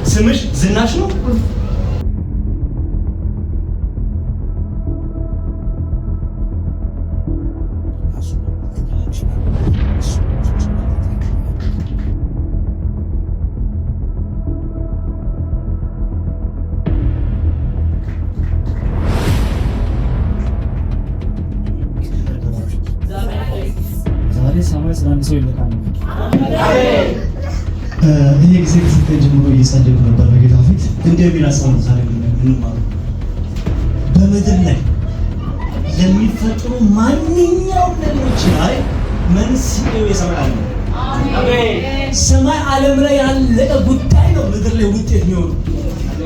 ስምሽ ዝናሽ ነው። ዛሬ ሰማይ ስለ አንድ ሰው ይለካል። ይሄ ጊዜ ከተሰጠኝ ጀምሮ እየጸለይኩ ነበር በጌታ ፊት። እንዲህ የሚል ሀሳብ ነው ዛሬ የምንማረው። በምድር ላይ ለሚፈጥሩ ማንኛውም ነገሮች ላይ መንስኤው የሰማይ ዓለም ነው። ሰማይ ዓለም ላይ ያለቀ ጉዳይ ነው ምድር ላይ ውጤት የሚሆኑ።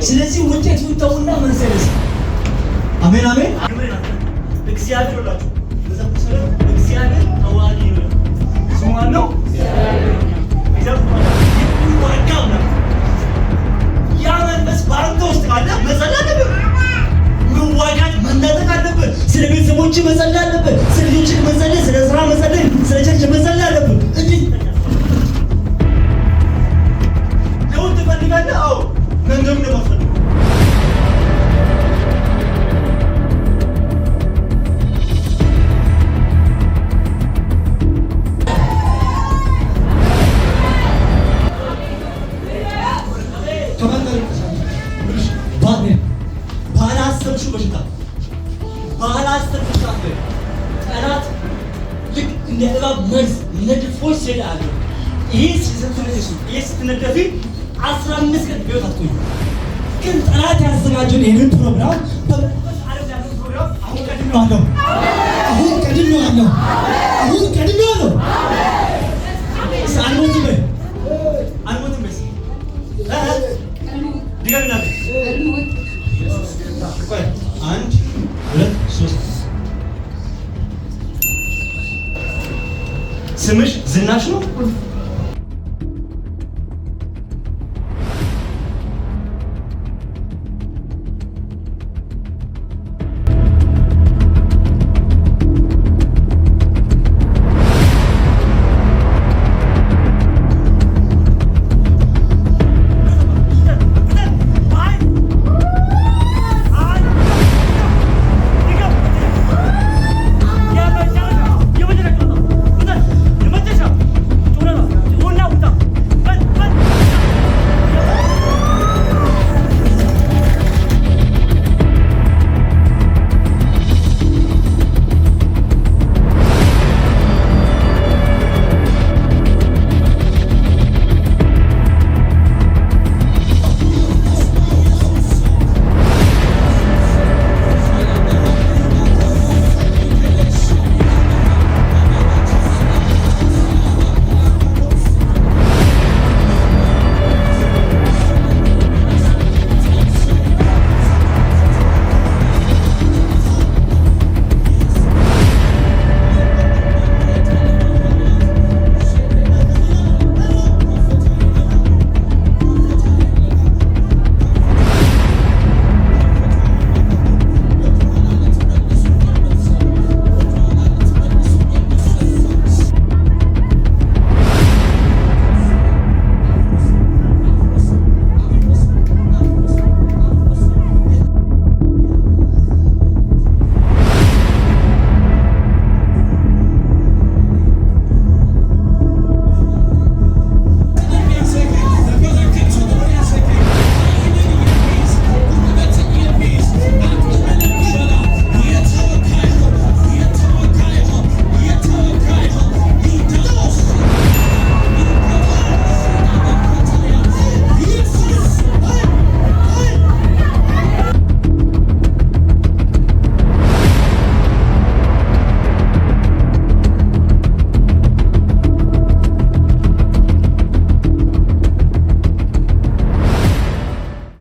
ስለዚህ ውጤት ይውጠውና መንስኤ ነው። አሜን አሜን። እግዚአብሔር ላችሁ እግዚአብሔር ተዋጊ ነው። ስሙ ማን ነው? የሚዋጋው ነው። ያ መንፈስ በአንተ ውስጥ ካለ መጸለይ አለብህ። መዋጋት መናጠቅ አለብህ። ስለ ቤተሰቦች መጸለይ አለብህ። ስለ ልጆች መጸለይ፣ ስለ ስራ መጸለይ፣ ስለ church መጸለይ አለብህ። እንዴት ለውጥ ትፈልጋለህ? አዎ፣ መንገዱን ደግሞ አትፈልግም። ባላሰብሽው በሽታ ባላሰብሽው ሰዓት ላይ ጠላት ልክ እንደ እባብ መርዝ ነድፎሽ ሲሄድ አለ። ይህ ስትነደፊ 15 ቀን በሕይወት አትቆይም። ግን ጠላት ያዘጋጀውን ይህንን ፕሮግራም በመንፈስ ዓለም ያለውን ፕሮግራም አሁን ቀድሜዋለሁ። አሁን ቀድሜዋለሁ። አሁን ቀድሜዋለሁ። አልሞትም በይ፣ አልሞትም በይ። ድገሚና ቆይ፣ አንድ፣ ሁለት፣ ሶስት። ስምሽ ዝናሽ ነው።